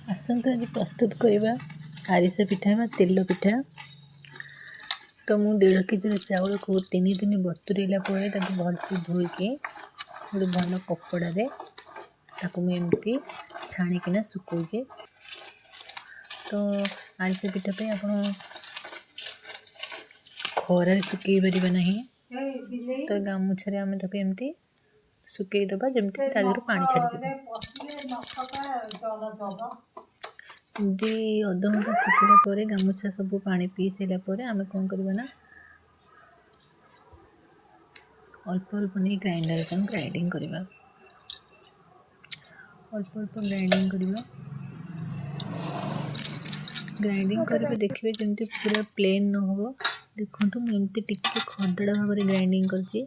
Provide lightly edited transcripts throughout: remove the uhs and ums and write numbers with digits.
ଆସନ୍ତୁ ଆଜି ପ୍ରସ୍ତୁତ କରିବା ଆରିସା ପିଠା ବା ତେଲ ପିଠା। ତ ମୁଁ 1.5 କେଜିର ଚାଉଳକୁ 3 ଦିନ ବତୁରେଇଲା ପରେ ତାକୁ ଭଲସେ ଧୋଇକି ଗୋଟେ ଭଲ କପଡ଼ାରେ ତାକୁ ମୁଁ ଏମିତି ଛାଣିକିନା ଶୁଖଉଛି। ତ ଆରିସା ପିଠା ପାଇଁ ଆପଣ ଖରାରେ ଶୁଖେଇ ପାରିବେ ନାହିଁ, ତ ଗାମୁଛାରେ ଆମେ ତାକୁ ଏମିତି ଶୁଖେଇ ଦେବା ଯେମିତି ତା ଦେହରୁ ପାଣି ଛାଡ଼ିଯିବ। ଏମିତି ଅଧଘଣ୍ଟା ଶୁଖିଲା ପରେ ଗାମୁଛା ସବୁ ପାଣି ପିଇ ସାରିଲା ପରେ ଆମେ କ'ଣ କରିବା ନା ଅଳ୍ପ ଅଳ୍ପ ନେଇ ଗ୍ରାଇଣ୍ଡରରେ ତାକୁ ଗ୍ରାଇଣ୍ଡିଙ୍ଗ କରିବା। ଅଳ୍ପ ଅଳ୍ପ ଗ୍ରାଇଣ୍ଡିଙ୍ଗ କରିବା। ଗ୍ରାଇଣ୍ଡିଙ୍ଗ କରିବେ ଦେଖିବେ ଯେମିତି ପୁରା ପ୍ଲେନ୍ ନ ହେବ। ଦେଖନ୍ତୁ ମୁଁ ଏମିତି ଟିକେ ଖଦଡ଼ା ଭାବରେ ଗ୍ରାଇଣ୍ଡିଙ୍ଗ କରିଛି,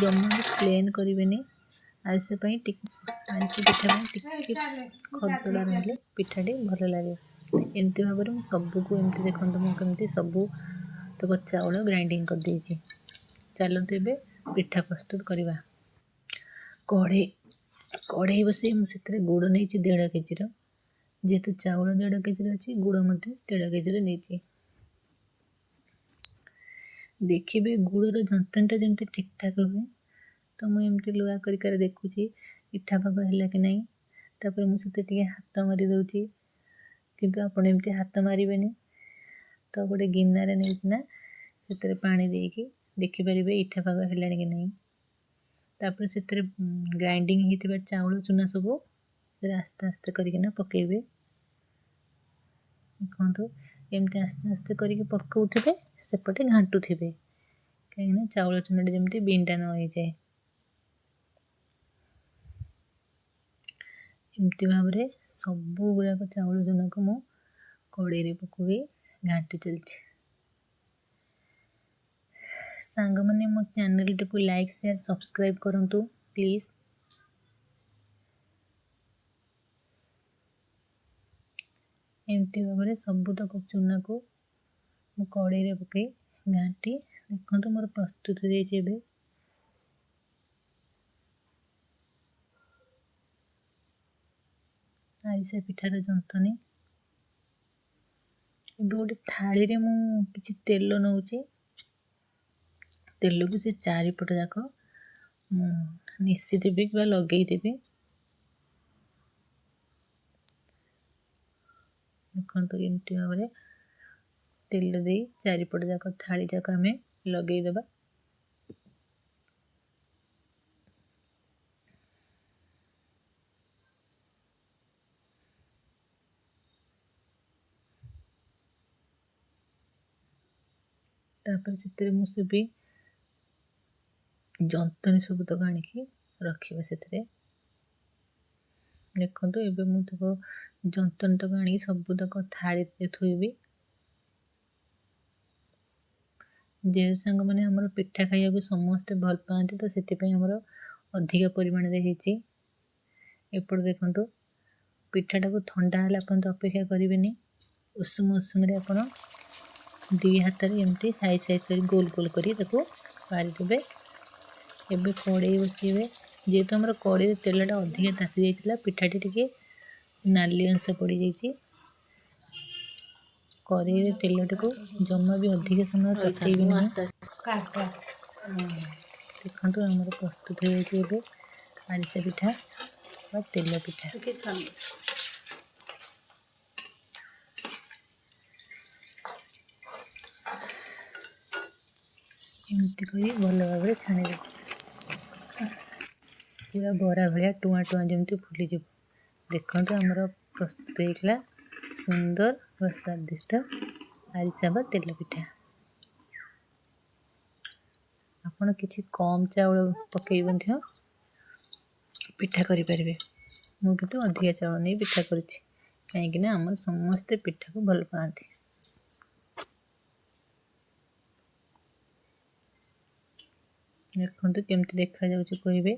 ଜମା ବି ପ୍ଲେନ୍ କରିବେନି। ଆରିସା ପାଇଁ ଆରିସା ପିଠା ପାଇଁ ଟିକେ ଖଦଡ଼ା ରହିଲେ ପିଠାଟି ଭଲ ଲାଗେ। ଏମିତି ଭାବରେ ମୁଁ ସବୁକୁ ଏମିତି ଦେଖନ୍ତୁ ମୁଁ କେମିତି ସବୁ ତକ ଚାଉଳ ଗ୍ରାଇଣ୍ଡିଙ୍ଗ କରିଦେଇଛି। ଚାଲନ୍ତୁ ଏବେ ପିଠା ପ୍ରସ୍ତୁତ କରିବା। କଢ଼େଇ ବସେଇ ମୁଁ ସେଥିରେ ଗୁଡ଼ ନେଇଛି 1.5 କେଜିର। ଯେହେତୁ ଚାଉଳ 1.5 କେଜିର ଅଛି, ଗୁଡ଼ ମଧ୍ୟ 1.5 କେଜିର ନେଇଛି। ଦେଖିବେ ଗୁଡ଼ର ଯନ୍ତଣୀଟା ଯେମିତି ଠିକ୍ଠାକ୍ ରୁହେ। ତ ମୁଁ ଏମିତି ଲୁହା କରିକାରେ ଦେଖୁଛି ପିଠା ପାଗ ହେଲା କି ନାହିଁ। ତାପରେ ମୁଁ ସେଥିରେ ଟିକେ ହାତ ମାରି ଦେଉଛି, କିନ୍ତୁ ଆପଣ ଏମିତି ହାତ ମାରିବେନି। ତ ଗୋଟେ ଗିନାରେ ନେଇକିନା ସେଥିରେ ପାଣି ଦେଇକି ଦେଖିପାରିବେ ଇଠା ପାଗ ହେଲାଣି କି ନାହିଁ। ତାପରେ ସେଥିରେ ଗ୍ରାଇଣ୍ଡିଙ୍ଗ ହେଇଥିବା ଚାଉଳ ଚୁନା ସବୁ ସେଥିରେ ଆସ୍ତେ ଆସ୍ତେ କରିକିନା ପକାଇବେ। ଦେଖନ୍ତୁ ଏମିତି ଆସ୍ତେ ଆସ୍ତେ କରିକି ପକାଉଥିବେ, ସେପଟେ ଘାଣ୍ଟୁଥିବେ, କାହିଁକିନା ଚାଉଳ ଚୁନାଟା ଯେମିତି ବିଣ୍ଡା ନ ହେଇଯାଏ। ଏମିତି ଭାବରେ ସବୁ ଗୁଡ଼ାକ ଚାଉଳ ଚୁନାକୁ ମୁଁ କଡ଼େଇରେ ପକାଇ ଘାଣ୍ଟି ଚାଲିଛି। ସାଙ୍ଗମାନେ ମୋ ଚ୍ୟାନେଲଟିକୁ ଲାଇକ୍, ସେୟାର, ସବସ୍କ୍ରାଇବ୍ କରନ୍ତୁ ପ୍ଲିଜ୍। ଏମିତି ଭାବରେ ସବୁତକ ଚୁନାକୁ ମୁଁ କଡ଼େଇରେ ପକାଇ ଘାଣ୍ଟି ଦେଖନ୍ତୁ ମୋର ପ୍ରସ୍ତୁତ ହୋଇଯାଇଛି। ଏବେ ଆରିସା ପିଠାର ଯନ୍ତଣୀ। ଏବେ ଗୋଟେ ଥାଳିରେ ମୁଁ କିଛି ତେଲ ନେଉଛି। ତେଲକୁ ସେ ଚାରିପଟ ଯାକ ମୁଁ ମିଶିଦେବି କିମ୍ବା ଲଗେଇଦେବି। ଦେଖନ୍ତୁ ଏମିତି ଭାବରେ ତେଲ ଦେଇ ଚାରିପଟ ଯାକ ଥାଳି ଯାକ ଆମେ ଲଗେଇଦେବା। ତାପରେ ସେଥିରେ ମୁଁ ସେ ବି ଯନ୍ତଣୀ ସବୁତକ ଆଣିକି ରଖିବା ସେଥିରେ। ଦେଖନ୍ତୁ ଏବେ ମୁଁ ତାକୁ ଯନ୍ତଣୀ ତକ ଆଣିକି ସବୁତକ ଥାଳିରେ ଥୋଇବି। ଯେହେତୁ ସାଙ୍ଗମାନେ ଆମର ପିଠା ଖାଇବାକୁ ସମସ୍ତେ ଭଲ ପାଆନ୍ତି, ତ ସେଥିପାଇଁ ଆମର ଅଧିକା ପରିମାଣରେ ହେଇଛି। ଏପଟେ ଦେଖନ୍ତୁ ପିଠାଟାକୁ ଥଣ୍ଡା ହେଲା ପର୍ଯ୍ୟନ୍ତ ଅପେକ୍ଷା କରିବେନି। ଉଷୁମ ଉଷୁମରେ ଆପଣ ଦୁଇ ହାତରେ ଏମିତି ସାଇଜ୍ ସାଇଜ୍ କରି ଗୋଲ ଗୋଲ କରି ତାକୁ ପାରିଦେବେ। ଏବେ କଡ଼େଇ ବସେଇବେ। ଯେହେତୁ ଆମର କଡ଼େଇରେ ତେଲଟା ଅଧିକା ତାତି ଯାଇଥିଲା, ପିଠାଟି ଟିକେ ନାଲି ଅଂଶ ପଡ଼ିଯାଇଛି। କଡ଼େଇରେ ତେଲଟିକୁ ଜମା ବି ଅଧିକ ସମୟ ତତେଇବେ ନାହିଁ। ଦେଖନ୍ତୁ ଆମର ପ୍ରସ୍ତୁତ ହୋଇଯାଇଛି ଏବେ ଆରିସା ପିଠା ବା ତେଲ ପିଠା। ଏମିତି କରି ଭଲ ଭାବରେ ଛାଣିବେ, ପୁରା ବରା ଭଳିଆ ଟୁଆଁ ଟୁଆଁ ଯେମିତି ଫୁଲିଯିବ। ଦେଖନ୍ତୁ ଆମର ପ୍ରସ୍ତୁତ ହେଇଗଲା ସୁନ୍ଦର ବା ସ୍ୱାଦିଷ୍ଟ ଆରିସା ବା ତେଲ ପିଠା। ଆପଣ କିଛି କମ୍ ଚାଉଳ ପକାଇ ମଧ୍ୟ ପିଠା କରିପାରିବେ। ମୁଁ କିନ୍ତୁ ଅଧିକା ଚାଉଳ ନେଇ ପିଠା କରିଛି, କାହିଁକିନା ଆମର ସମସ୍ତେ ପିଠାକୁ ଭଲ ପାଆନ୍ତି। ଦେଖନ୍ତୁ କେମିତି ଦେଖାଯାଉଛି କହିବେ।